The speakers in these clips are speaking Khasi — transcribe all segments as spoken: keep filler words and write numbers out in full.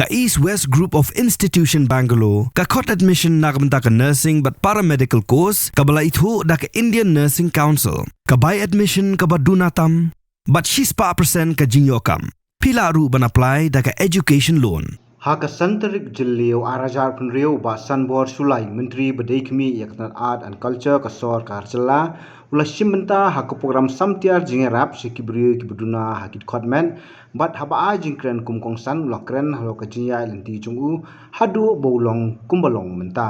Ka East West Group of Institution Bangalore ka khot admission na ka bynta ka nursing bad paramedical course kaba la ithuh da ka Indian Nursing Council. Ka bai admission kaba duna tam bad shispah percent ka jingïoh kam. Phi lah ruh ban apply da ka education loan. Ha ka san tarik Jylliew ar hajar phew hynriew, u Bah Sanbor Shullai, Myntri ba dei khmih ïa ka tnat Art and Culture ka sor ka ar jylla, u la shim bynta ha ka program samtiar jingïarap sha ki briew kiba duna ha ki dkhot met, bad haba ai jingkren kum kongsan u la kren halor ka jingïaid lynti jong u haduh ba u long kumba long mynta.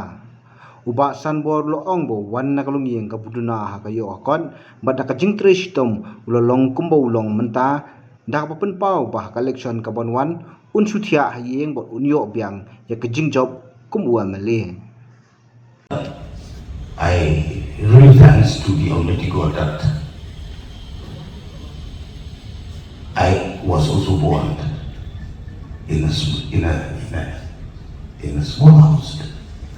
U Bah Sanbor u la ong ba u wan na ka longïing kaba duna ha ka ïoh ka kot, bad da ka jingtrei shitom u la long kumba u long mynta, da kaba pynpaw ba ha ka election kaban wan un shu thiah ha ïing bad un ïoh biang ïa ka jingjop kum u M L A. I really thanks to the Almighty God that I was also born in a, sm- in a, in a, in a small house,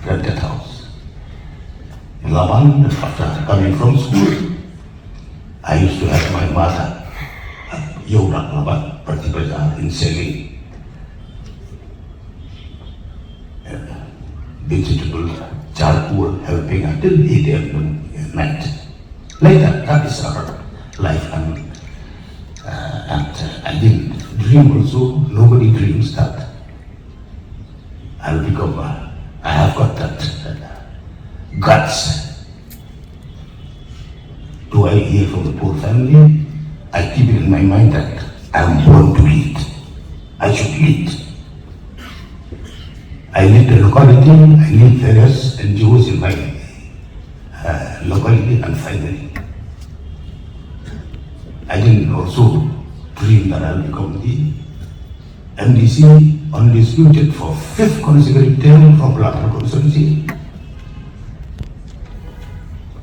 rented house. In Laban, after coming from school, I used to have my mother at Yodak Laban, Party Bazar in Seli. Uh, vegetable, charcoal, helping until eight a m night. Like that, that is our life. And, uh, and uh, I didn't dream also, nobody dreams that I'll become, uh, I have got that uh, guts. Do I hear from a poor family? I keep it in my mind that I'm born to lead. I should lead. I lead the locality, I lead various N G Os in my uh, locality and finally. I didn't also dream that I'll become the M D C undisputed for fifth consecutive term from Laban constituency.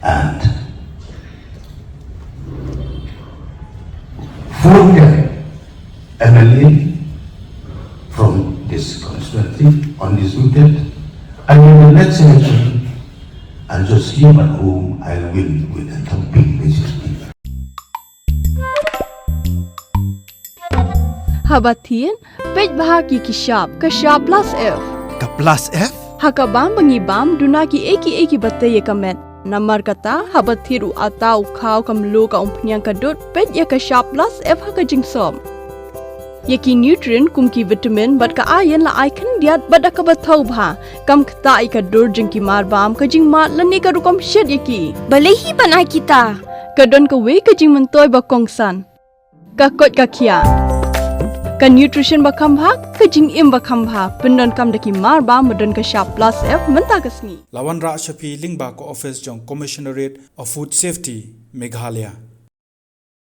And four term M L A from this constituency, undisputed. And in the next election, I'll just sleep at home, I'll win with a thumping majority. Haba thied, peit bha ki ki shap, ka shap plus F. Ka plus F? Ha ka bam ba ngi bam, duna ki ei ki ei kiba tei ïa ka met. Namar kata, haba thied u atta u khaw ka mluh ka umphniang ka dud, peit ïa ka shap plus F ha ka jingsop. Ïa ki nutrient kum ki vitamin bad ka iron la ai khyndiat bad da kaba thaw bha. Kam ktah ïa ka dur jong ki marbam, ka jingmad lane ka rukom shet ïa ki. Balei hi ban ai kita? Ka don kawei ka jingmyntoi ba kongsan. Ka koit ka khiah. Ka nutrition ba kham bha, ka jingim ba kham bha. Pyndonkam da ki marbam ba don ka shap plus F mynta ka sngi. La wanrah sha phi lyngba ka office jong Commissionerate of Food Safety, Meghalaya.